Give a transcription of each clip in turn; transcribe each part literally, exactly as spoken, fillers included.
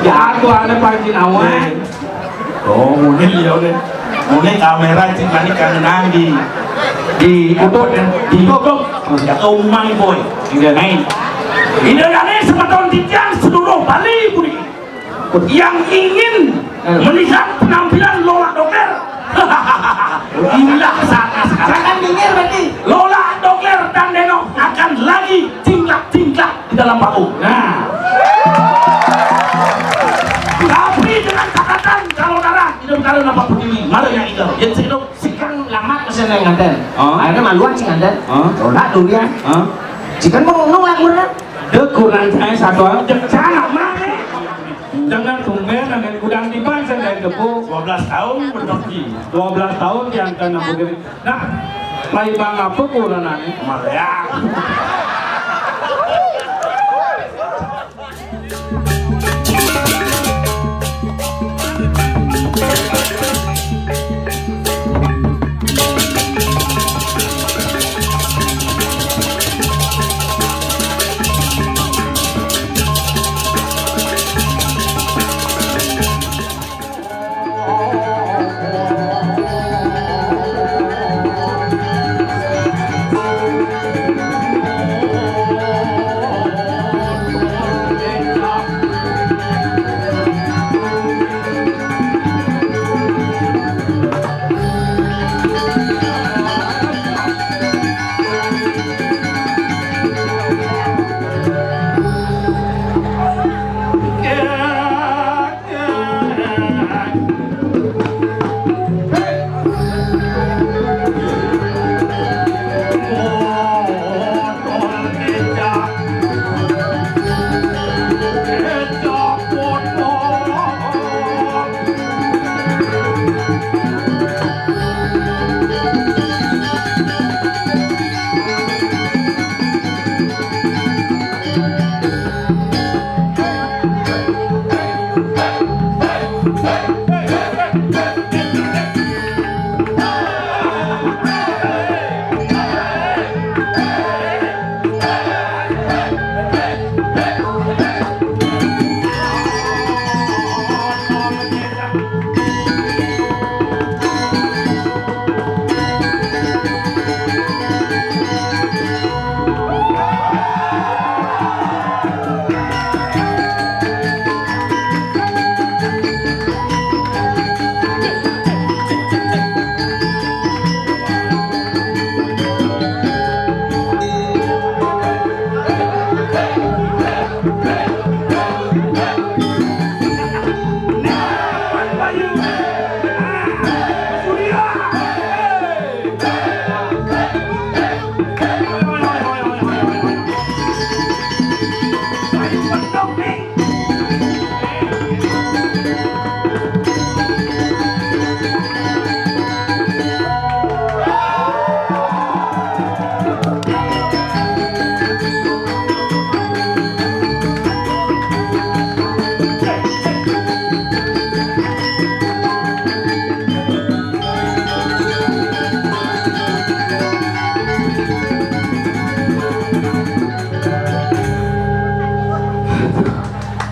Ya, aku ada Panji Nawan. Oh, mungkin dia deh. Mungkin kamera cing manik kangen di di utut ya. Di utut. Ya, kau umang boy. Iya. Main. Ini dari semeton titiang seluruh Bali, Budi. Yang ingin melihat penampilan Lola Doger. Inilah saatnya sekarang. Jangan minggir berarti. Lola Doger dan Deno akan lagi cingklak-cingklak di dalam panggung. Nah. Tapi dengan catatan, kalau darah tidak berkala nampak berdiri, malah yang indah. Yang segitu. Sikang lamat masih ada yang nganten. Oh. Akhirnya maluan sih nganten. Oh. Lola dulu ya. Oh. Jika mau ngomong lah kurang. Dek kurang saya satu aja. Cara mana? Jangan tumben dengan gudang di bansen dari debu. Dua belas tahun berdoki. Dua belas tahun yang kena begini. Nah, pai bang apa kurang aneh? Malah.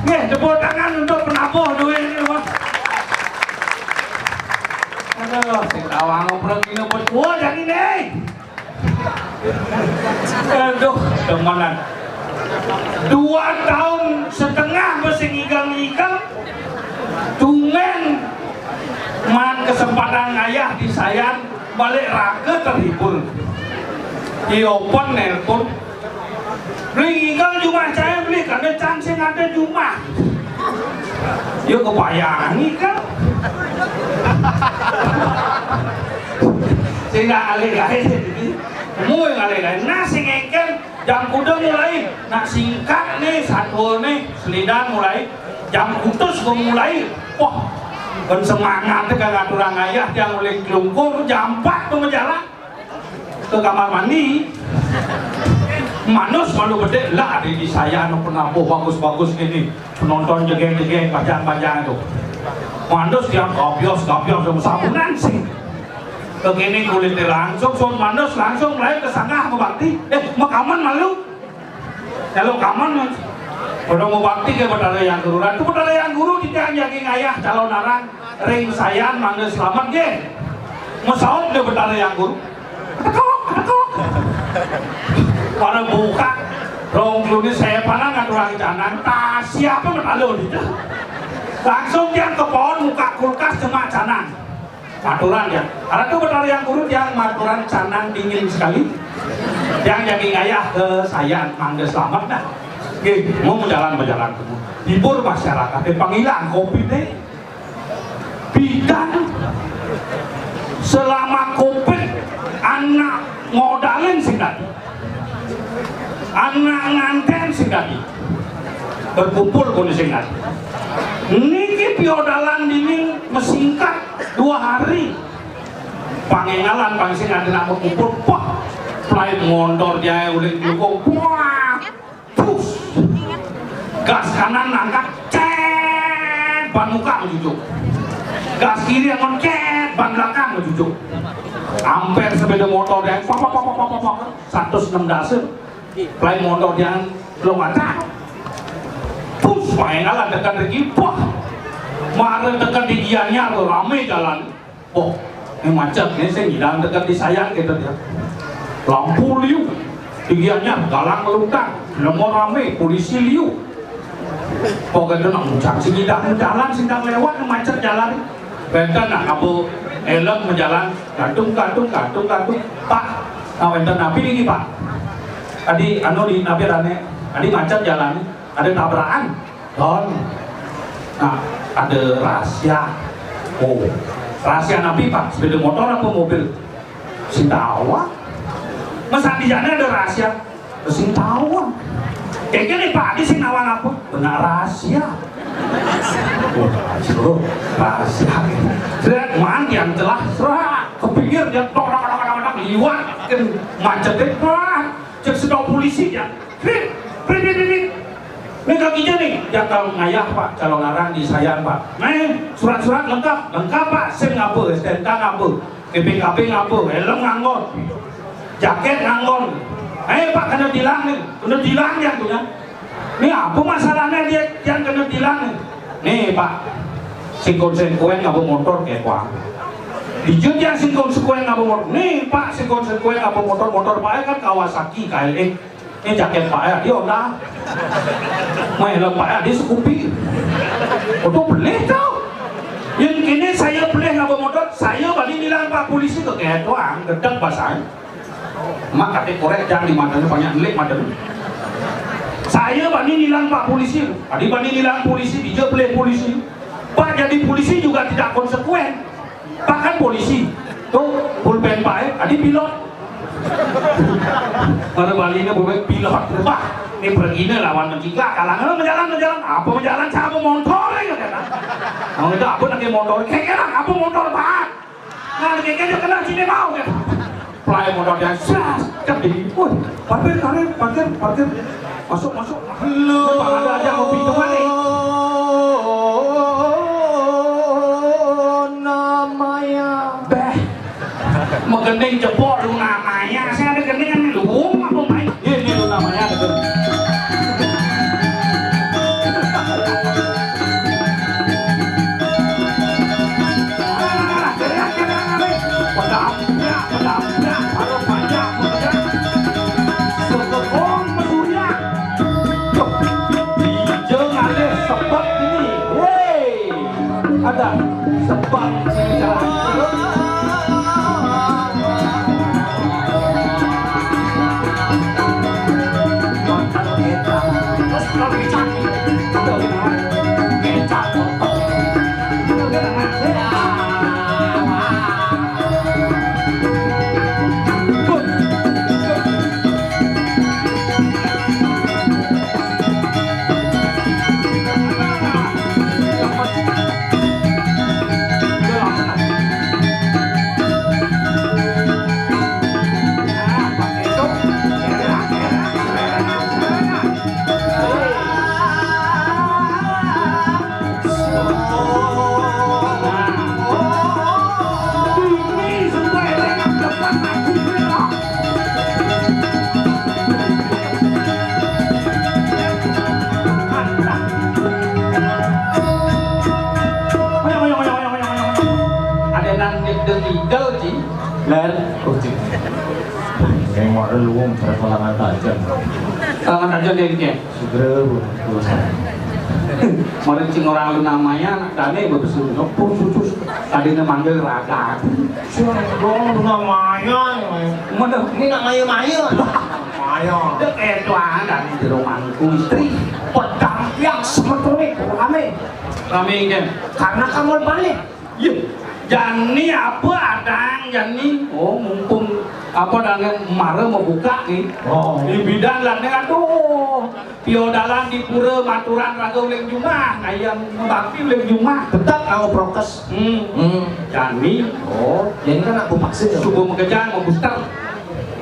Nggih, tepuk tangan untuk penabuh duit ini, Bos. Aduh, sing tawang ngoprek ini, Bos. Wah, jadi nih. Aduh, temenan. Dua tahun setengah masih ngigang-ngigang. Tumben man kesempatan ayah di Sayan balik raga terhibur. Iopan nelpon. Beli ngigal jumah saya beli, karena can sing ada jumah. Ya kebayang ngigal. Sing nggak alih-alih. Mui ngalih-alih. Nah, sing engken jam kuda mulai. Nah, singkat nih, satu nih, selidan mulai. Jam kutus gua mulai. Wah, kan semangat kan aturang ayah yang oleh kelungkur jam empat tuh menjalan ke kamar mandi. Manus malu bedek lah, ada di saya anu penabuh bagus-bagus gini, penonton jegeng-jegeng, panjang-panjang itu. Manus dia gabios-gabios sama sabunan sih. Begini kulitnya langsung, sun manus langsung mulai ke sana mebakti. Eh, makaman malu. Kalau kaman, Pada mabakti ka Betara Hyang Guru. Ratu Betara Hyang Guru, titiang jagi ngayah Calonarang ring Sayan, mangda slamet nggih. Masaut ka Betara Hyang Guru. Tekok, tekok. Pada buka, rong kluni sepanan ngaturang canang, tah siapa matalu ditu. Langsung tiang ka paon, muka kulkas, jemak canang. Maturan ya. Ada tuh Betara Hyang Guru, tiang maturan canang dingin sekali. Tiang jagi ngayah ka Sayan, mangda slamet dah. Nggih, mau majalan-majalan. Hibur masyarakat, eh, panggilan kopi deh. Bidan selama covid, anak ngodalin sing dadi. Anak nganten sing dadi. Berkumpul kono sing dadi. Niki piodalan dini mesingkat dua hari. Pangengalan pang sing ada nak berkumpul, pah, plai mondor dia uling dukung. Wah, pus. Gas kanan angkat, cet, ban muka menjujuk. Gas kiri angkat, cet, ban belakang menjujuk. Amper sepeda motor dia, pah, pah, pah, pah, pah, pah, pah, seratus enam dasar. Plai motor dia, lo mata. Pus, main alat dekat lagi, pah. Mara dekat di Gianyar tuh, rame jalan. Oh, ini macet, ini saya ngidang dekat di Sayan gitu dia. Lampu liu, di Gianyar, galang melutang, lemah rame, polisi liu. Pokoknya nak muncak, sing ngidang jalan, sing ngidang lewat, macet jalan. Benten nak ngaba helm majalan, gantung, gantung, gantung, gantung. Pak, nah, wenten napi niki, Pak? Adi, anu, di napi rane? Adi macet jalan, ada tabrakan. Don. Nah, ada rahasia. Oh, rahasia napi, Pak? Sepeda motor apa mobil? Sing tawang. Masa di sana ada rahasia? Sing tawang. Kayaknya nih, Pak, adi sing nawang apa? Benar rahasia. Oh, rahasia, oh, rahasia. Seret, man, yang jelas, serak, ke pinggir, dia tok, tok, tok, tok, tok, liwat, kan, macet deh, wah, cek sedang polisi ya. Rit, rit, rit, rit, rit. Ini kakinya nih, dia tahu ngayah, Pak, Calonarang di Sayan, Pak. Nih, surat-surat lengkap, lengkap, Pak, SIM ngaba, STNK ngaba, BPKB ngaba, helm nganggon, jaket nganggon. Eh, Pak, kena tilang nih, kena tilang dia tuh ya. Nih, apa masalahnya dia yang kena tilang nih? Nih, Pak, sing konsekuen ngaba motor kayak kuang. Dijut yang sing konsekuen ngaba motor. Nih, Pak, sing konsekuen ngaba motor, motor Pak kan Kawasaki K L X. Ini jaket Pak ya, dia Honda. Main lah Pak ya, dia Scoopy. Untuk beli tau. Yang kini saya beli ngaba motor, saya balik bilang Pak polisi ke kayak tuang, gedek basah. Mak kate korek jang di matanya banyak nelik matanya. Saya bani nilang Pak polisi, adi bani nilang polisi, dija pelih polisi. Pak jadi polisi juga tidak konsekuen. Pak kan polisi, tuh pulpen Pak eh, adi pilot. Pada Bali ini bukan pilot, wah ini pergi ini lawan mencegah, kalangan menjalan menjalan, apa menjalan sama motor ya kata. Mau itu apa lagi motor, kayak apa motor Pak? Nah, kayak dia kena sini mau ya. Plai motor dia, sas, cek di, woi, parkir, parkir, parkir, parkir, masuk, masuk. Lu ada aja mau pintu mana? Namanya. Beh, megending jebol lu namanya, saya ada gendingan lu, apa main? Ini lu namanya ada gending. Pedapnya, pedapnya, baru panjang, pedapnya. Sekekong mesuria. Dija ngalih sebet ini. Hei, ada sebet ini jalan. Terus kalau kecap, kalau kecap, kecap. Ler, kucing. Yang mau lu wong berhalangan tajam. Tangan aja deh, Kek. Segera, Bu. Mari sing orang lu namanya, anak dane betul sudah putus. Tadi manggil raga. Siapa dong lu namanya? Mana? Ini namanya Maya. Maya. Dek itu ada di rumahku istri. Pedang yang sebetulnya rame. Rame, Kek. Karena kamu balik. Iya, jani apa adang jani? Oh, mumpung apa dane mara mau buka nih. Oh. Di bidan lah nih, aduh. Piodalan di pura maturan raga uling jumah, ngayang bakti uling jumah. Tetap nganggo prokes. Hmm. Hmm. Jani. Oh, jadi kan aku vaksin ya? Subuh makejang mau booster.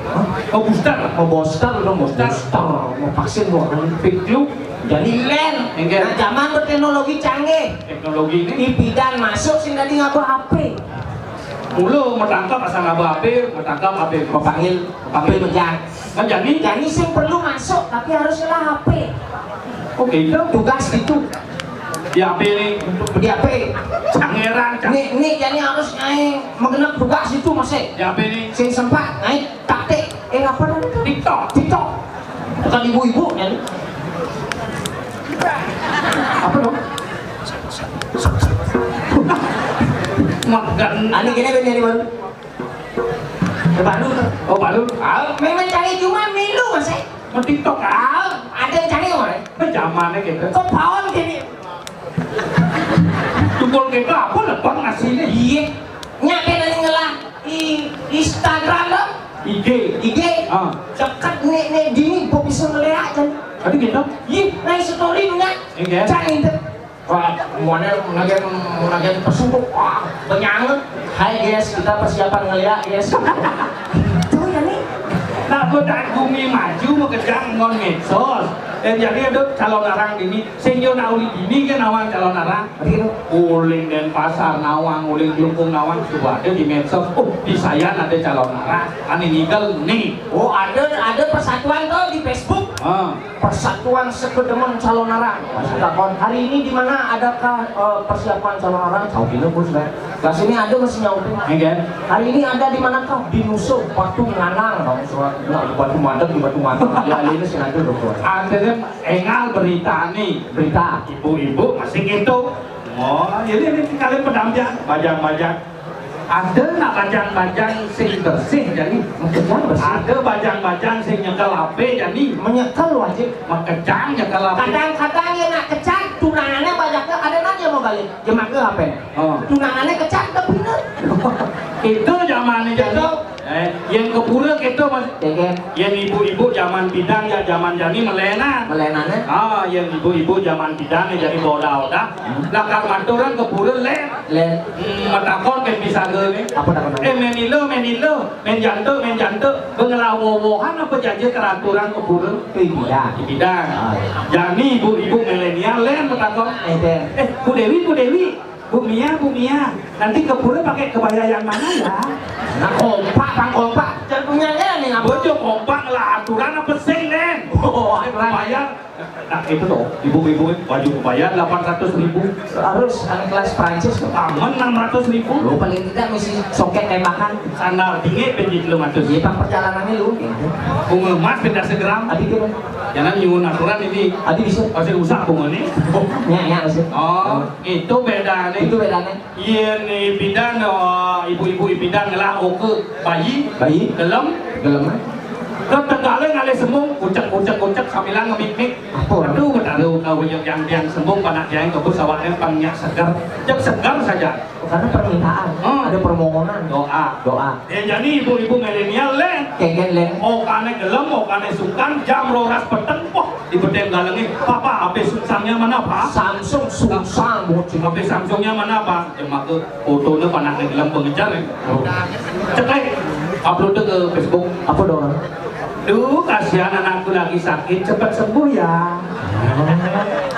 Hah? Oh, booster. Oh, booster dong, booster. Booster. Mau vaksin dong. Piklu. Jadi len. Enggak. Nah, zaman berteknologi canggih. Teknologi ini. Di bidan masuk sing tadi ngaba H P. Mula matangkap asal ngaba H P, matangkap H P. Mau panggil, panggil menjang. Kan jani? Jani sing perlu masuk, tapi harus ngelah H P. Oh, gitu. Tugas itu. Di H P nih. Di H P. Cangeran, cang. Nih, nih, jani harus naik menggenap tugas itu masih. Di H P nih. Sing sempat naik taktik. Eh, apa namanya? TikTok. TikTok. Bukan ibu-ibu, ya. Apa dong? Makan. Anu gini, gini, gini, baru. Eh, baru. Oh, baru. Ah, memang cari cuma milu, Mas, eh. Mau TikTok, ah. Ada yang cari, Mas. Zamannya gitu. Kok pawon gini? Tukul gitu apa, lebang aslinya? Iya. Nyake nani ngelah i Instagram dong. I G. I G. Ah. Dekat nek nek dini kok bisa ngeliat kan. Tadi gitu. Iya, naik story nya. Iya. Cak itu. Wah, mana lagi lagi pesu tuh. Wah, banyak. Hai guys, kita persiapan ngeliat guys. Tuh ya nih. Nah, budak bumi maju mau kejang ngon medsos. Eh, jadi ada calon arang ini. Sing yo nak uli dini kan awang calon arang. Begitu. Uling Denpasar nawang, uling Klungkung nawang, sudah ada di medsos. Oh, di Sayan ada calon arang. Ane nigel nih. Oh, ada ada persatuan tuh di Facebook. Ah. Persatuan Sekedemen Calon Arang. Masuk takon. Hari ini di mana adakah eh, persiapan calon arang? Tahu gini bos deh. Lah sini ada masih nyautin. Enggak. Hari ini ada di manakah? Di Nusa Batu Nganang. Kamu surat nggak Batu Madang di Batu Nganang. Ya ini sih nanti udah keluar. Ada kan engal berita nih. Berita. Ibu-ibu masih gitu. Oh, ini ini kalian pedampian, bajang-bajang. Ada nak bajang-bajang sing bersih jadi. Maksudnya bersih. Ada bajang-bajang sing nyekel H P jadi. Menyekel wajib. Makejang nyekel H P. Kadang-kadang ya nak kejang, tunangannya banyaknya ada nanya mau balik. Dia makai H P. Oh. Tunangannya kejang tapi bener. Itu zamannya jadi. Itu. Eh, yang ke pura gitu, Mas. Ya, kan? Yang ibu-ibu zaman bidan ya zaman jani melenan. Melenannya? Ah, yang ibu-ibu zaman bidan ya jadi bodoh dah. Hmm. Lah kar maturan ke pura len. Len. Hmm, matakon kan bisa ke ni. Apa namanya? Eh, menilo, menilo, menjantuk, menjantuk. Bengelawowohan apa jaja keraturan ke pura? Itu bidan. Di bidan. Ah, iya. Jani ibu-ibu milenial len matakon. Eh, deh. Eh, Bu Dewi, Bu Dewi. Bu Mia, Bu Mia, nanti ke pura pakai kebaya yang mana ya? Nah, kompak, Bang, kompak. Jangan punya ya nih, apa? Bojo kompak lah, aturan apa sing, Nen? Oh, aturan. Bayar. Nah, itu tuh, ibu-ibu baju kebaya delapan ratus ribu. Harus anak kelas Prancis tuh. Aman enam ratus ribu. Lu paling tidak mesti soket tembakan. Sandal tinggi penjit lu matus. Iya, Bang, perjalanannya lu. Bunga emas beda segram. Tadi gitu. Jangan nyuwun aturan ini. Tadi bisa. Pasti usah bunga nih. Ya, ya, bisa. Oh. Itu bedanya. Itu bedanya. Yen ipidan, eh, ibu-ibu ipidan ngelah oke bayi, bayi, gelem, gelem, eh? Ke Tegalan ngalih sembung, kucek, kucek, kucek, sambilan ngemik-mik. Apa? Aduh, ketaru kau yang tiang sembung, panak tiang kebus awaknya pangnya segar. Cek segar saja. Oh, karena permintaan, hmm, ada permohonan. Doa. Doa. Eh, jadi ibu-ibu milenial, Len. Kengken, Len. Okane gelem, okane sungkan, jam roras peteng, wah, di bedeng galenge, "Papa, H P Samsungnya mana, Pak?" Samsung, Samsung, bocil. "H P Samsungnya mana, Pak?" Ya, maka fotonya panaknya gelem pengejar, ya. Oh. Ceklek, upload ke Facebook. Apa dong? "Duh, kasihan anakku lagi sakit, cepat sembuh, ya."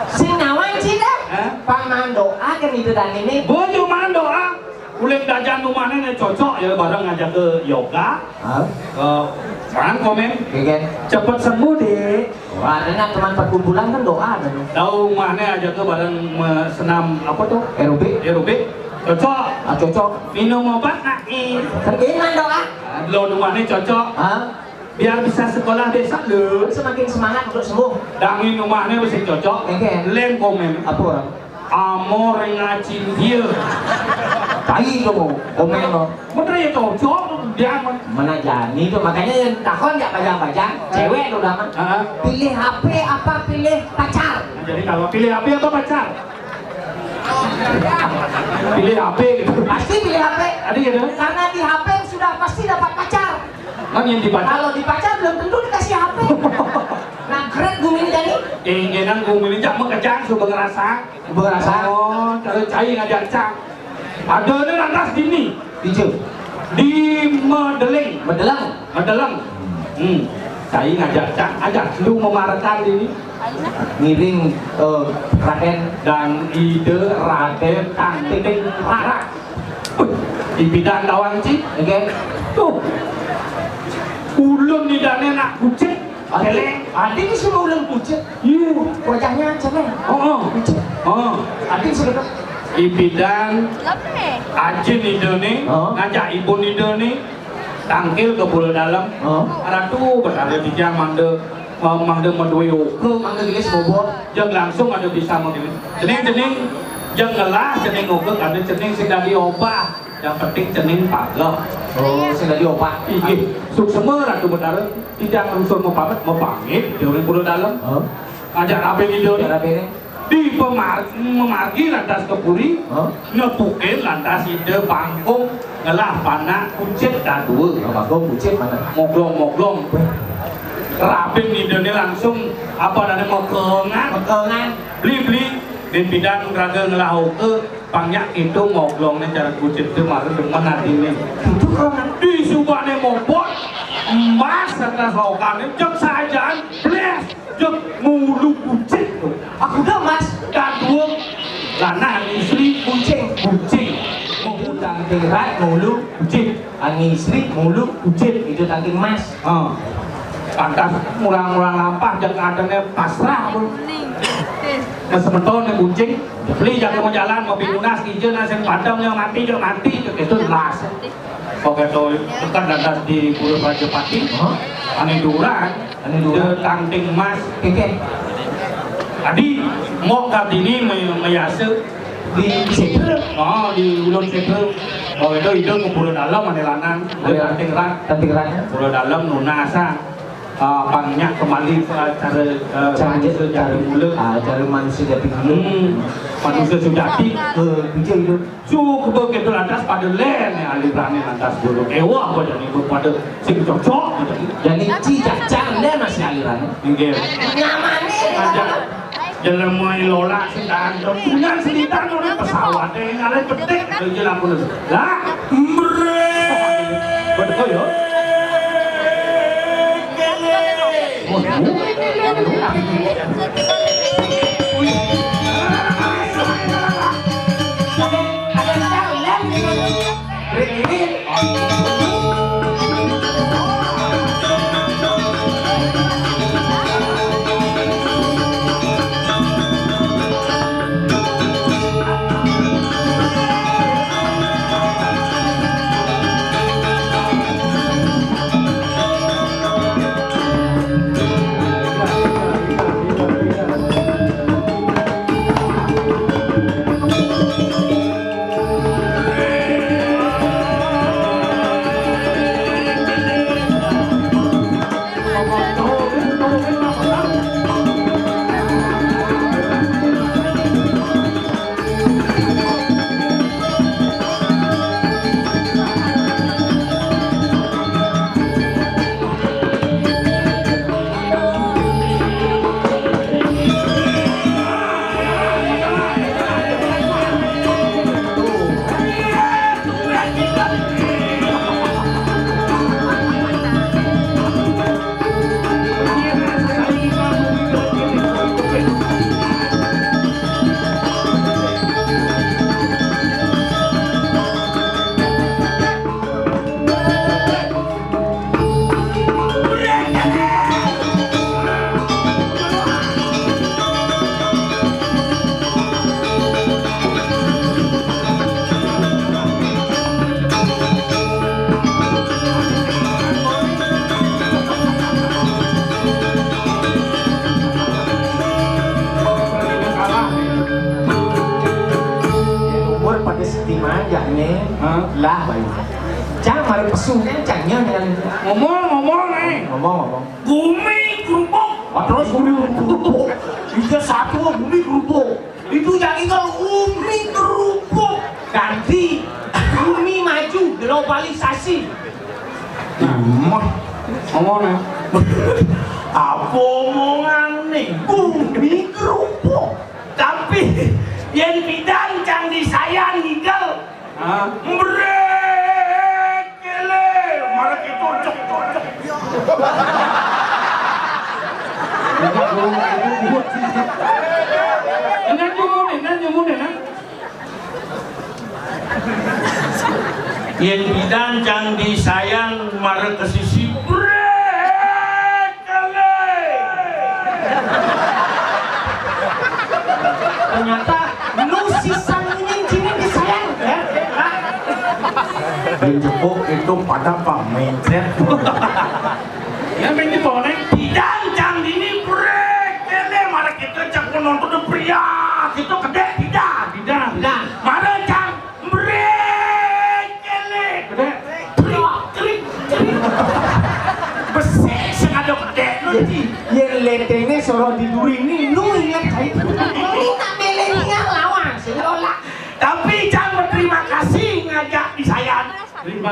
Sing nawang, Cina. Hah? Paman doa kan itu dan ini. Bojo mandoa. Uling dajan rumahnya nih cocok ya, bareng ngajak ke yoga. Hah? Ke, jangan komen. Iya, kan? Cepet sembuh, Dek. Wah, enak teman perkumpulan kan doa kan. Tahu rumahnya aja ke bareng me-, senam apa tuh? Aerobik. Aerobik. Cocok. Ah, cocok. Minum obat nak i. Sering nandok ah. Lo rumahnya cocok. Hah? Biar bisa sekolah besok lo. Semakin semangat untuk sembuh. Dangin rumahnya mesti cocok. Oke. Lem komen. Apa orang? Amor ngacin dia. Tai tu komen lo. Bener ya cocok dia mah. Mana jani tu, makanya yang takon jak bajang-bajang, cewek tu dah mah. Pilih H P apa pilih pacar? Jadi kalau pilih H P apa pacar? Pilih H P gitu. Pasti pilih H P. Tadi gitu. Karena di H P sudah pasti dapat pacar. Kan yang dipacar? Kalau dipacar belum tentu dikasih H P. Nah, keren bumi ini tadi. Ingenan bumi ini jak mengejang, coba ngerasa. Coba ngerasa. Oh, kalau cai ngajak cang. Ada ni lantas di ni. Di je. Di Medeling. Medelang. Medelang. Hmm. Cai ngajak cang, ajak lu memarakan di ni. Ngiring eh, Raden dan Ida Raden Tanting Rara. Di bidang tawang ci, oke. Tuh. Ulun di dane nak kucing. Celeng. Adi ni semua ulun kucing. Iya. Wajahnya celeng. Oh, oh. Kucing. Oh. Adi sudah. Di bidang ajin Ida ni, ngajak ibun Ida ni, tangkil ke Pulau Dalam. Ratu berada di jam mangda Mang, mangda madue oka, mangda gelis bobot. Jeng langsung ada bisa mangda. Cening, cening, jeng ngelah, cening oka, ada cening sing dadi obah. Yang penting cening pageh. Oh, sing dadi obah. Inggih, suksma Ratu Betara, titiang nunas mapamit, mapamit, di urip kula dalem. Hah? Ngajak rabi nida. Ngajak rabi ni. Di pemar-, memargi lantas ke puri, nepukin lantas ida bangkung ngelah panak kucit dadua. Oh, bangkung kucit mana? Moglong-moglong. Rabin nidane langsung, apa nane, mekengan. Mekengan. Beli-beli, din pidan raga ngelah oka, pang nyak itu moglongne cara kucit tu mara demen atine. Itu kan. Di subane mobot, emas atas okane, jek sajaan, bles. Jek ngulu kucit tu. Aku dah mas. Dadua lanang istri kucing. Kucing. Ngulu tangkirat ngulu kucit. Ani istri ngulu kucit. Itu tangking mas. Ha. Pantas murang-murang lampah jek adane pasrah pun. Mas semeton ni kucing. Beli jaga mau jalan, mau pinunas, ijen asin padam yang mati, yang mati, itu mas. Oke, to, tekan dadas di Pura Prajapati. Hah? Ane duran, ane duran. Dia tangting emas. Keke. Adi, mok Kartini me-, meyasa. Di Setra? Oh, di Ulun Setra. Oh, itu, itu ke Pura Dalam, ane lanang. Dia tangting rat. Tangting rat. Pura Dalam, nunas, ah. Ah, pang nyak kembali, ah, cara, ah, cara manusia jati mula. Ah, cara manusia jati mula. Hmm. Manusia sujati. Ke, kerja itu. Cukup begitu lantas pada len ya alirane lantas dulu. Ewah pada ni pada sing cocok pada ni. Jadi cicak cang len masih alirane. Nggih. Nyamane. Ada jelema lola sing tahan. Dengan selitan orang pesawat eh ngale petik. Kerja lampu. Lah, mrek. Betul ya? Di mana, Nek? Hah? Lah, baik. Cang, mari pesu, kan, Cang, ya, yang ngomong, ngomong, Nek. Ngomong, ngomong. Gumi kerupuk. Ah, terus gumi kerupuk. Liga satu gumi kerupuk. Itu yang ingat gumi kerupuk. Ganti. Gumi maju, globalisasi. Nah, ngomong, Nek. Apa omongan nih? Gumi kerupuk. Tapi yen bidan cang disayan ngigel. Hah? Mbrek kele, marek itu cocok-cocok. Enak nyumune, enak nyumune, nah. Yen bidan cang disayan marek ke sisi, mbrek. Ternyata nu sisan nying cini disayang, ya. Di jebuk itu pada pamencet. Ya, main di bonek. Bidang cang dini brek, kene, mara kita cak penonton pria, kita gede, bidang. Bidang. Bidang. Mara cang brek, kene. Gede. Krik, krik, krik. Besik sing ada gede, nu di. Yen lentenge soro di duri ni, nu ingat kai. Ini tak milenial lawan, sing lola. Tapi cang berterima kasih ngajak disayan.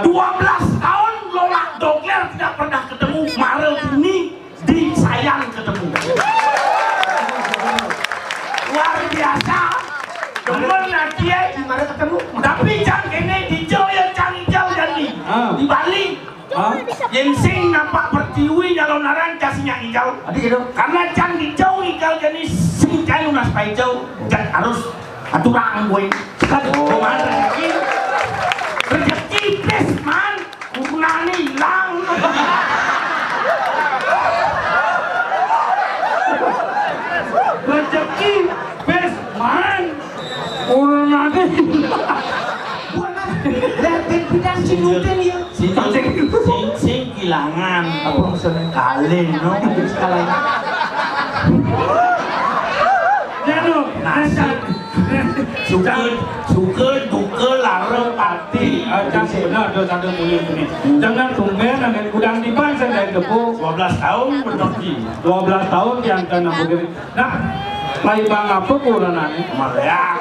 Dua belas tahun lola dogler tidak pernah ketemu, mara ini disayan ketemu. Luar biasa. Demen akie. Mara ketemu. Tapi cang kene dijo ya cang ijau jani. Ah. Di Bali. Hah? Yen sing nampak pertiwi nyalon aran cang sing nyak ijau. Adi gitu. Karena cang ijau igal jani sing cang lunas paijau. Cang harus aturang gue. Kan kemana rezeki? Rezeki pis, man. Gunane ilang. Rezeki pis, man. Gunane ilang. Bukan, lah, ben bidang sing nutin ya. Sing, sing, sing kilangan. Apa maksudnya? Kalin, no. Kalin. Ya, no. Nasi. Suka, suka, duka, lara, pati. Ah, cang bener, ada satu bunyi ini. Jangan tumben, ada gudang tiban, saya dari tepuk. Dua belas tahun, bener, Ji. Dua belas tahun yang kena begini. Nah, lai bang apa kuranane? Meleak.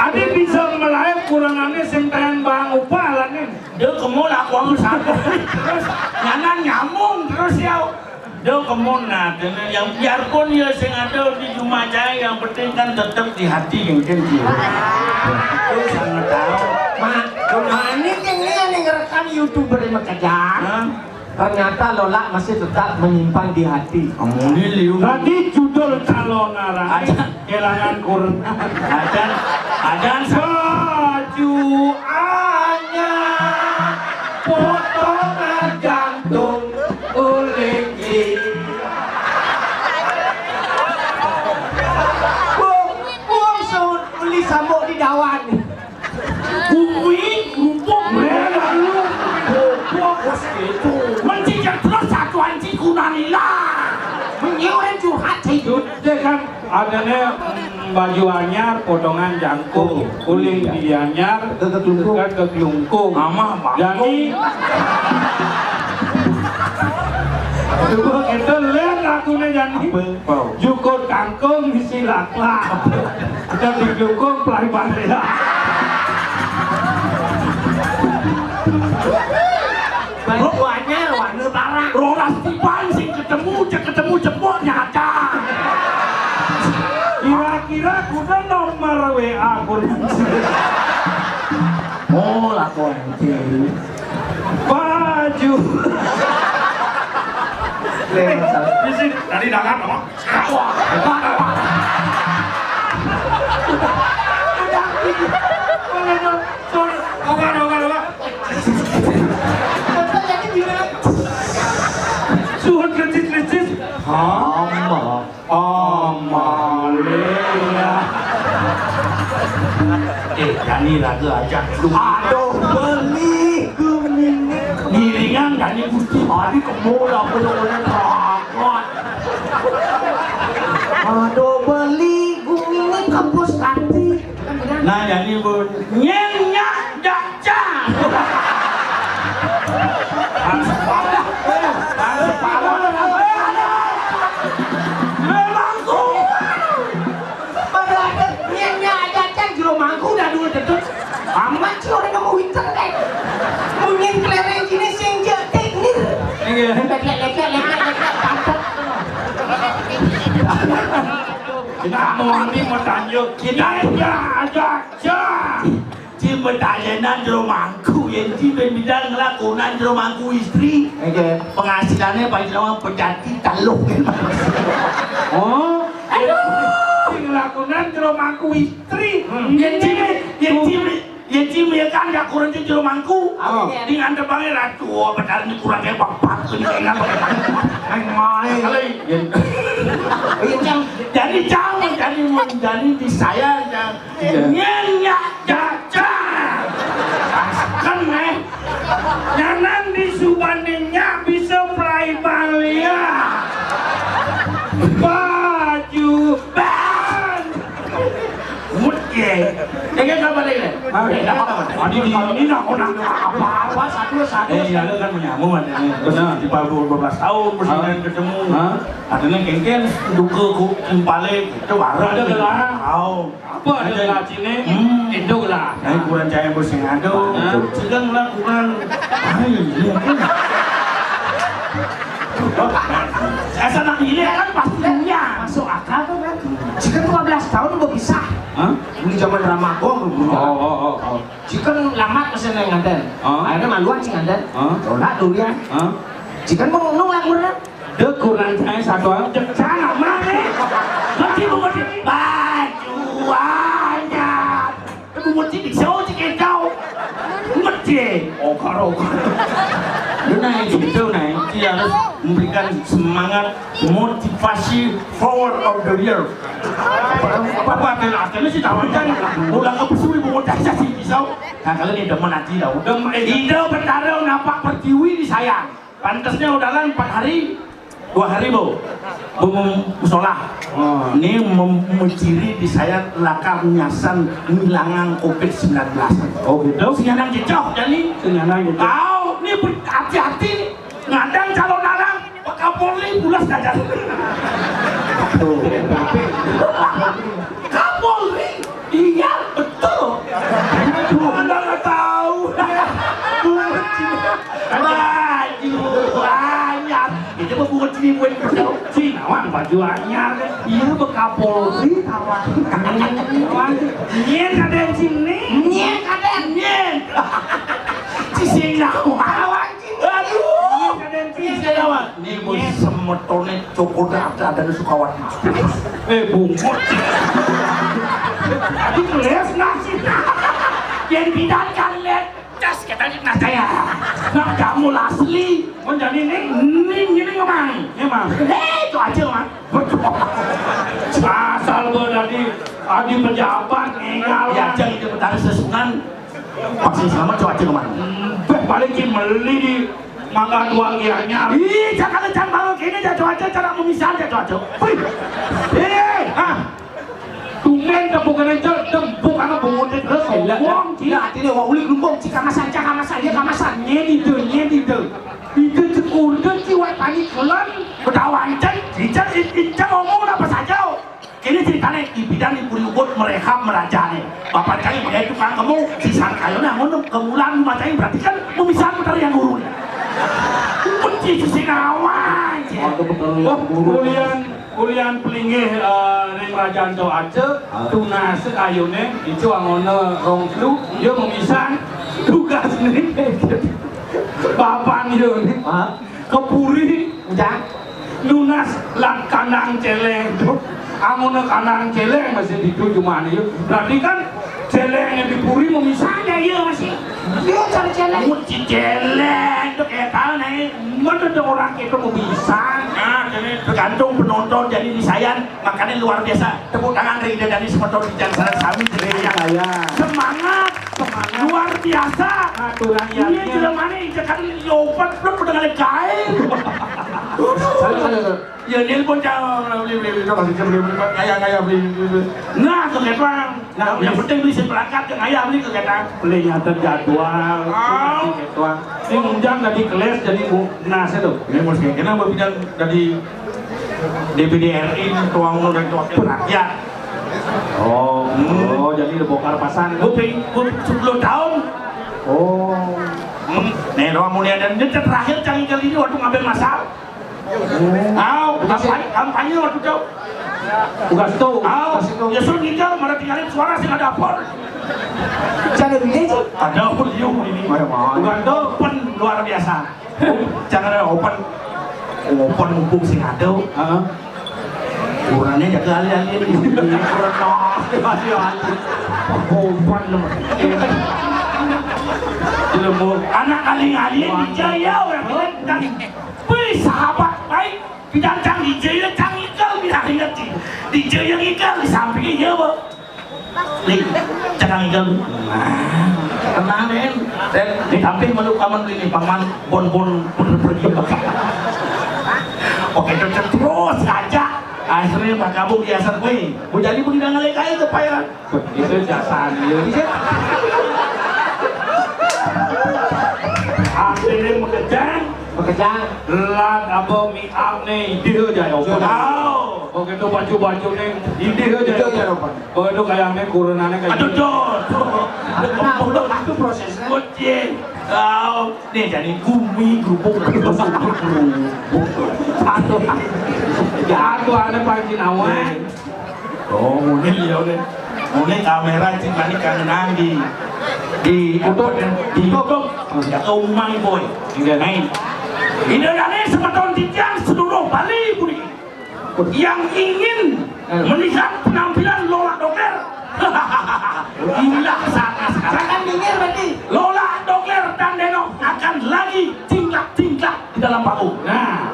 Ade bisa melayak kuranane sing tayan bang upah lanin. Dia kemul aku sama satu. Terus nyanan nyambung terus ya. Dia kemul nah, dengan yang biarpun ya sing ada di rumah saya, yang penting kan tetap di hati yang penting. Itu sangat tahu. Mak, kemana kan ini yang ngerekam YouTuber yang kerja? Hah? Ternyata Lola masih tetap menyimpan di hati. Ngomongin liu. Tadi judul calon arang. Ada. Kelangan kurang. Ada. Ada. Baju anyar, potongan jantung, uling. Wong, wong sun beli sambok di dawan. Kuwi kerupuk merah lu. Kerupuk bos itu. Mencicil terus satuan cikunanila. Menyewa curhat itu. Dia kan adanya, mm, baju anyar, potongan jangkung, oh, kuling iya, di anyar, ke, ke kelungkung. Ke, ke kelungkung. Mama, Bang. Jadi, coba kita lihat lagunya, Jani. Apa? Jukut kangkung isi laklak. Kita di Klungkung, Pelai Bantela. Baju anyar, warna parah. Rolas tiban sing ketemu, cek ketemu jempol nyata. Kira-kira kuda nomor W A kuda. Oh, lakon. Baju. Eh, bisa dari dalam apa? Suhun kecil-kecil. Hamba. Amalia. Eh, Dani raga aja. Aduh, beli gumine. Ngiringan Dani Gusti Bali kemul apa namanya, takut. Aduh, beli Kebus kati. Nah, jadi bu, nyen nyak daca. Harus parah. Harus parah. Memang kuat. Padahal nyen nyak daca jero mangku udah dulu tetep. Amat sih orang nemu internet. Mungkin kelereng jenis yang jek teknik. Iya. Leplek, leplek, leplek, leplek, pampet. Kita mau ini mau tanya, kita punya aja, aja. Ci betayenan jero mangku, yen ci ben bidal nglakonan jero mangku istri. Oke. Penghasilannya paling lama pejati teluh. Oh, aduh. Ci nglakonan jero mangku istri. Hmm. Yen ci, yen ci, yen ci ya kan gak kurang jero mangku. Oh. Di ngandep bange ratu, oh, benar ini kurang kayak bapak ini kayak ngapa? Aing main. Kalau yen, iya, Cang. Jadi Cang, jadi jadi di saya yang Iya. Nyen nyak jajan. Kan, eh. Nyanan di subane nyak bisa play balia. Baju ban. Mut ye. Ini apa nih? Hah? Eh, apa, apa? Adi di ini nak kena apa-apa satu-satu. Eh, iya, lu kan menyambung, ada nih. Benar. Di Palu dua belas tahun, persidangan ketemu. Hah? Adanya kengken duka ku timpale itu baru ada gelar. Tahu. Apa ada gelar cine? Hmm. Itu gelar. Nah, kurang cahaya bos yang ada. Nah. Sedang melakukan. Hai, iya. Asal nak ini kan pasti punya. Masuk akal tuh kan. Jika dua belas tahun udah bisa. Hah? Ini zaman Ramadan dulu. Oh, oh, oh, oh. Jika lama masih nang nganten. Oh. Akhirnya maluan sih nganten. Oh. Tolak durian. Oh. Jika mau nung lakukan. Dek kurang cahaya satu aja. Cang aman nih. Mesti bungut di baju anyar. Bungut di bisa ojek kau. Mesti. Okar, okar. Lu naik gitu, naik. Dia harus memberikan semangat motivasi forward of the year. Apa, apa, apa, artinya sih tahu aja. Udah ke pesu ibu mau cari sih bisa. Nah, kalau dia demen hati dah. Demen, eh, Ida Betara napak pertiwi di saya. Pantasnya udalan empat hari, dua hari, Bu. Bu mem-, musola. Oh. Ini mem-, menciri di saya lakar nyasan ngilangan covid sembilan belas. Oh, gitu? Sinyanang jejak, jadi. Sinyanang jejak. Tahu, ini ber-, hati-hati. Ngadang calon alang, Pak Kapolri, pulas dah jadi. Tuh. Kapolri. Iya, betul. Anda nggak tahu. Baju anyar. Itu mah bukan sini buat tahu. Cinawan baju anyar. Iya, Kapolri, kawan. Kawan. Nyen ada sini. Nyen ada. Nyen. Ci sing nawan. Aduh. Nyen ada sini. Nyen ada. Nih, bos, semetone Cokor ada, ada Sukawati. Eh, bungut. Tadi keles nasi. Yang bidan kan, lihat. Cas, kita ini nah, saya. Nah, kamu asli. Mau jadi ini? Ini, ini ngemang. Ngemang. Eh, itu aja, Mang. Asal gua dari adi pejabat, ngengal. Ya, jangan itu, bentar, sesungan. Pasti selamat, coba aja kemana? Hmm, beh, paling ki meli di Mangga Dua Gianyar. Ih, jangan, jangan bangun kene, dia coba aja cara memisah, dia coba aja. Wih. Eh, ah. Tumben tepukan aja, tembuk anak bungut terus. Lah, lah, wong, Ci. Lah, artinya wong ulik lumbung, Ci, kamasan, Ci, kamasan, dia kamasan. Nyedi tuh, nyedi tuh. Itu cekurdut, Ci, wak tani kelon. Bedawan, Ci, Ci, Ci, Ci, ngomong apa saja? Ini ceritanya, di bidan ibu ribut merehab merajane. Bapak cai pakai tukang kemu, si sangkayona ngono kemulan rumah cai berarti kan memisah putar yang guru. Kunci sisi kawan. Waktu betul. Oh, guru. Ulian, ulian pelinggih, eh, ring Rajan Cok Ace, ah, tunas ayune, itu angone rong flu, dia memisah tugas nih. Bapak dia nih. Hah? Ke puri. Udah. Nunas lan kandang celeng. Amun kandang celeng masih di tujuh mana ya? Berarti kan celeng yang di puri memisah. Ada iya masih. Iya, cari celeng. Muci celeng tuh kayak tahu nih. Mana ada orang kita memisah. Nah, jadi tergantung penonton jadi di saya. Makanya luar biasa. Tepuk tangan dari Ida Dani semeton di Jansaran Sami, Jeleya. Iya. Semangat, semangat. Luar biasa. Aturan yang ini jelema nih, jangan yobat, belum udah ngeliat gaib. Salut, salut, salut. Ya, nelpon cang, beli, beli, beli, beli, beli, beli, beli, ngayah, ngayah, beli, beli, beli. Nah, keketuan. Nah, yang penting beli sing berangkat, yang ngayah beli keketuan. Beli nyatet jadwal, keketuan. Ini ngundang dari kelas, jadi bu, nah, saya tuh. Ini mau sekalian, kenapa pindah dari D P D R I, ketua umum dan wakil rakyat? Oh, hmm. Oh, jadi udah bongkar pasang. Gue pengen, gue sepuluh tahun. Oh. Hmm. Nih, Roha Mulyana, ini terakhir cang kali ini waktu ngambil masal. Au, kampanye, kampanye waktu itu. Bukan itu. Au, ya suruh ngigal, malah tinggalin suara sih ada apa. Ada beliau sih. Ada beliau ini. Bukan itu. Open luar biasa. Jangan ada open. Open mumpung sih ada. Heeh. Ukurannya jaga alih-alih ini. Ukuran masih alih. Open nomor. Anak alih-alih di Jaya orang bilang, wih, sahabat baik, bidang cang di Jaya, cang ikal, bilang ingat di Jaya ikal, di sampingnya iya, Bu. Nih, cang ikal. Nah, tenang, Den. Den, di samping malu paman ini, paman bon-bon bener pergi. Oke, terus aja. Akhirnya Pak Kabung biasa, wih, mau jadi begini ngalih kayak itu, Pak, ya. Itu jasa dia. Akhirnya makejang. Makejang. Lat apa mi am nih, dia aja ya. Tahu. Begitu baju-baju nih, ini aja. Itu aja, Ropan. Begitu kayaknya kurunannya kayak aduh, gini. Dot. Nah, itu prosesnya. Kucing. Tahu. Nih, jadi gumi, gerubuk, gerubuk, gerubuk. Aduh. Jatuh ada panci nawan. Oh, mungkin ya udah. Mungkin kamera cing manik kangenan di, di, untuk, di YouTube. Ya, ke umang, boy. Iya. Main. Ini ada nih semeton titiang seluruh Bali, Budi. Yang ingin melihat penampilan Lola Doger. Inilah saatnya sekarang. Saya kan minggir berarti. Lola Doger dan Denok akan lagi cingklak-cingklak di dalam panggung. Nah.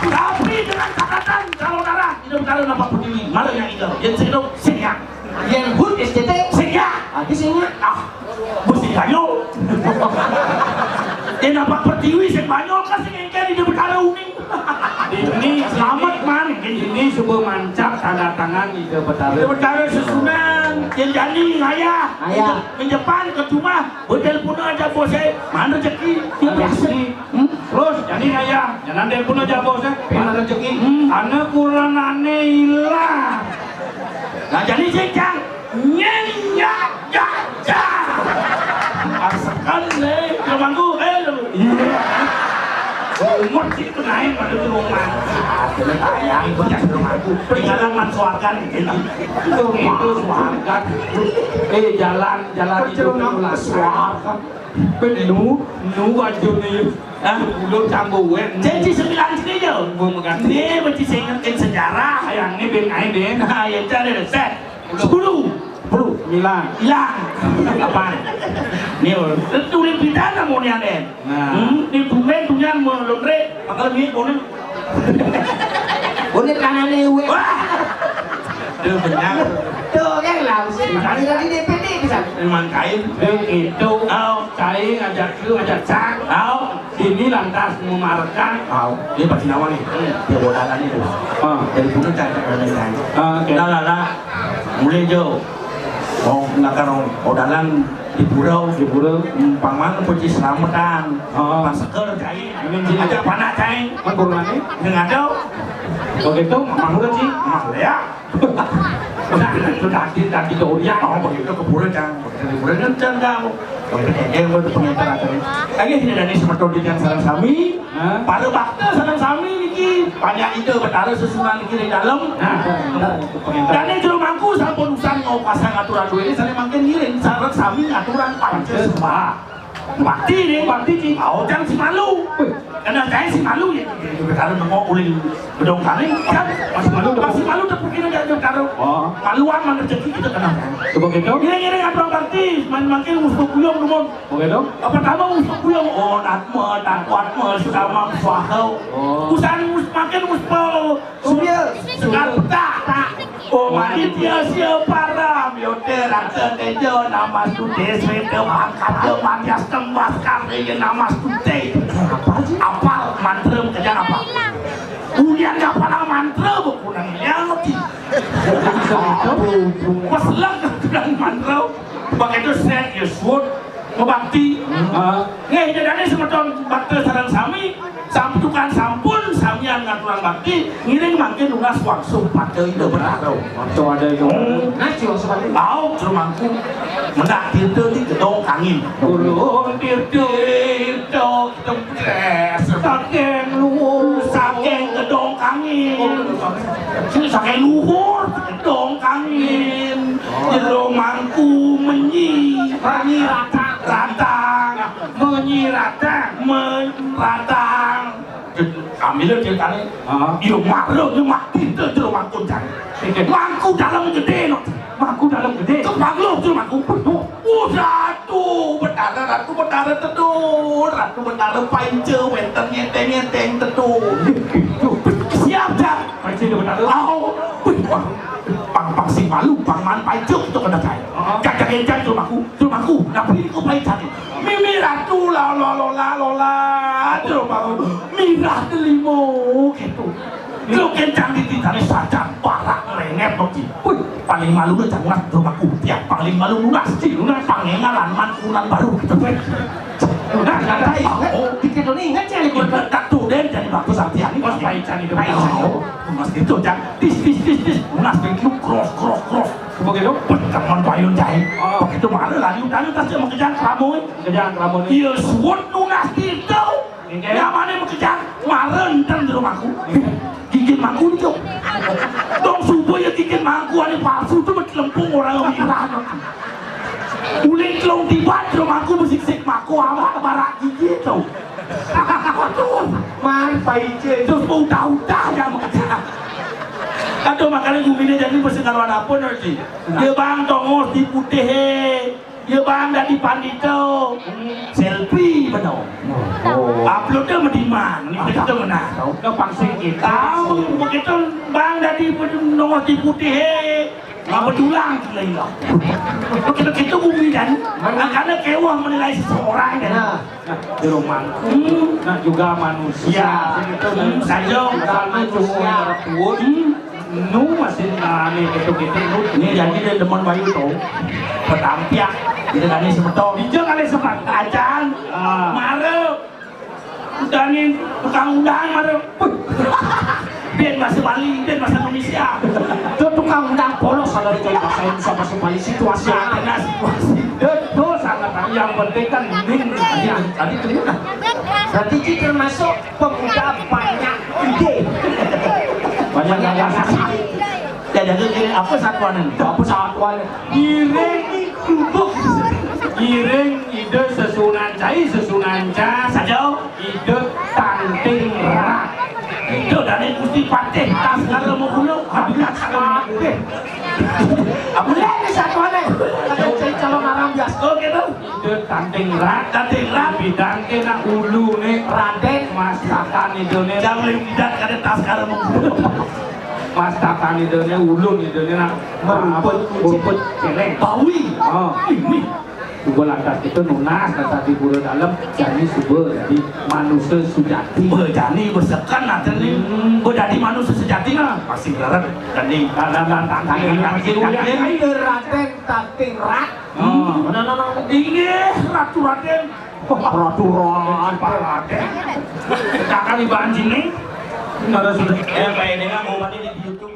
Tapi dengan catatan, kalau darah tidak berdarah nampak berdiri, malah yang itu. Yang sedok, sini ya. Yang hut S C T. Sini ya. Lagi sini ya. Ah, besi kayu. Yang nampak pertiwi, sing banyol kan sing engke di berdarah uning. Ini selamat man. Ini coba mancap tanda tangan di berdarah. Di berdarah susunan. Yang jani ngayah. Ngayah. Menjepan ke rumah. Betel pun aja bos, eh. Mana rezeki? Dia biasa. Hmm? Terus, jadi ayah, jangan dia pun aja bos, eh. Mana rezeki? Hmm. Karena kuranane hilang. Nah, jadi sih, Cang. Nyenyak jaja. Asakan, eh, rumahku, eh, lu. Iya. Umur sih itu naik pada di rumah. Aduh, sayang, itu jadi rumahku. Tinggalan man suarga nih, gitu. Itu, itu suarga. Eh, jalan, jalan itu rumah suarga. Penuh, nu wajune. Hah? Udah canggo wen. Janji sembilan sini yo. Gua mengganti. Ini mesti saya ingetin sejarah. Yang ini ben ae, Ben. Nah, yang cari deh, set. Sepuluh. Sepuluh. Hilang. Hilang. Apaan? Nih, oh, tulis pidana mau nih, aneh. Nah. Hmm, ini bumen punya mau lontre, bakal ini kono. Bonet kanane uwe. Wah. Tuh, benar. Tuh, kan langsung. Tadi, tadi D P D bisa. Memang kain. Eh, itu. Au, kain ngajak lu, ngajak cak. Au, ini lantas memarekan. Au, ini pasti nawan nih. Dia bodalan itu. Ah. Dari puno cak, cak, cak, cak. Ah, oke. Lah, lah, lah. Mulai, Jo. Oh, nggak kan, oh, bodalan di pura. Di pura. Hmm, paman kunci selamatan. Ah. Pas seger, cai. Ini sini. Ajak panak, cai. Kan kurungannya? Yang ada. Begitu, Mang Hura, Ci. Mang, ya. Nah, itu tadi, tadi ke Urian. Oh, begitu ke pura, Cang. Begitu di pura, kan, Cang, kamu. Begitu, kayak gue tuh pengintar aja. Lagi sini dari semeton di Cang sareng sami. Hah? Para bakta sareng sami niki. Banyak ide betara susunan niki di dalam. Nah, bener, itu pengintar. Dan ini jero mangku sampun usan ngau pasang aturan dua ini, saya makin ngiring sareng sami aturan pancasila. Bakti nih, bakti, Ci. Au, jangan si malu. Wih. Karena saya si malu ya. Itu betara nengok uling bedong kali, kan? Masih malu, masih malu tapi kita jangan taruh. Oh. Maluan mana rezeki kita kenal. Coba gitu. Ngiring-ngiring abang bakti, main makin musuh kuyong, Dumon. Begitu? Pertama musuh kuyong, oh, natma, takwatma, sudama, swaha. Oh. Usan mus-, makin musuh Surya. Sekar peta. Oh, Maditya Sia Param, Yote Rata Tejo, Namastuti, Sweta Bangkata, Matias Tembas, Karya, Namastuti. Apa sih? Apal mantra, makejang apal. Ulian apal mantra, bekunang yang ngerti. Pas lek kurang mantra, begitu set, ya suud, ngebakti. Heeh. Nggih, jadinya semeton bakti sareng sami, sampukan sampun, samian ngaturang bakti, ngiring mangkin nunas wangsuh pada Ida Betara. Waktu ada itu. Hmm. Nah, Jero Mangku. Mendak tirta di gedong kangin. Ulun tirta, tirta, kita stres. Saking luhur. Saking gedong kangin. Saking luhur, gedong kangin. Jero Mangku menyi. Menyi ratang. Ratang. Menyi ratang. Men-, ratang. Kami lho ceritane. Heeh. Yo mara nyemak pintu Jero Mangku jan. Mangku dalem gedhe no. Mangku dalem gedhe. Kepangluh Jero Mangku. Waduh. Oh, Ratu Betara, Ratu Betara teduh. Ratu Betara paica wenten nyenteng-nyenteng teduh. Siap, Jang. Paica Betara. Au. Wih, wah. Pang, pang sing malu, pang man paica to kena saya. Heeh. Jang, jang, jang, Jero Mangku. Jero Mangku, napi niku paica ni? Mimi Ratu, la, la, lola, lola, Jero Mangku. Mirah delima, gitu. Lo kencang di titane sajan, parak ngrengep, Bang Ji. Wih, paling malu lo jangan Jero Mangku. Ya, paling malu nunas, Ji. Nunas pangengalan man kunan baru, gitu. Nunas, santai. Oh. Dikit lo nih, ingat ya, Li. Ingat, tak tuh, Den, jadi bagus artian. Pas paica ni, paica. Oh, nunas gitu, Jang. Tis, tis, tis, tis. Nunas begitu, kros, kros, kros. Begitu? Beteman payun jahe. Oh. Begitu mara lari utane tas dia makejang kramo. Makejang kramo ni. Iya, suud nunas tirta. Nggih. Nyamane makejang, mara enten Jero Mangku. Nggih. Gigit Mangku ni, Cuk. Dong suba ya gigit Mangku, ane palsu tu betelempung orang wirah. Uling telung tiban Jero Mangku besiksik Mangku awak barak gigit tu. Aduh, man paica. Terus mau udah-udah ya makejang. Aduh, makanya gumine jadi mesti karuan apa nanti. Dia bang tongos di putih, eh. Ya, Bang, dadi pandita. Selfie bener. Oh. Upload dia mediman, ni kita menang. Udah pang sing kita. Tahu begitu, Bang, dadi nomor di putih, eh. Apa tulang kita hilang? Kita, kita bumi dan makanya kewah menilai seseorang kan. Nah. Nah, Jero Mangku. Hmm. Nah, juga manusia. Ya. Hmm, saja. Asal manusia. Hmm. Nu masih nane gitu-gitu nu. Ini jadi dia demen bayu to. Petampiak. Kita tadi semeton. Dija kali sempat. Acan. Ah. Mara. Dani tukang undang mara. Dia bahasa Bali, dia bahasa Indonesia. Itu tukang undang polos ada di bahasa Indonesia, bahasa Bali, situasi. Nah, situasi. Itu sangat, yang penting kan min. Ya, tadi tuh. Berarti dia termasuk pemuda banyak ide. Banyak gagasan. Ya, jadi gini, apa satuan ini? Apa satuan? Ngiring, ngiring ide sesunan cai, sesunan ca. Saja. Ide tanting rat. Ide dari Gusti Patih, tas kalau mau pulang, habis. Patih. Apa? Boleh nih satuan nih. Ada cai calon arang biasa. Oh, gitu. Ide tanting rat. Tanting rat. Bidang kena ulu nih. Raden. Masakan ide nih. Jangan lihat ada tas kalau mau pulang. Mastakan idene ulun, idene nak merumput, rumput celeng. Bawi. Oh. Ini. Suba lantas kita nunas, lantas di pura dalam, jani suba jadi manusia sujati. Bejani besekan nanti ni. Hmm. Bejadi manusia sejati nah. Masih berat. Jani. Dan, dan, dan, tangan, tangan, tangan, tangan. Raden Tanting Rat. Oh. Mana, mana, mana? Inggih, Ratu Raden. Ratu Raden. Pak Raden. Kakak di Banjini. Kalau sudah. Eh, kayak ini nggak mau mandi di YouTube.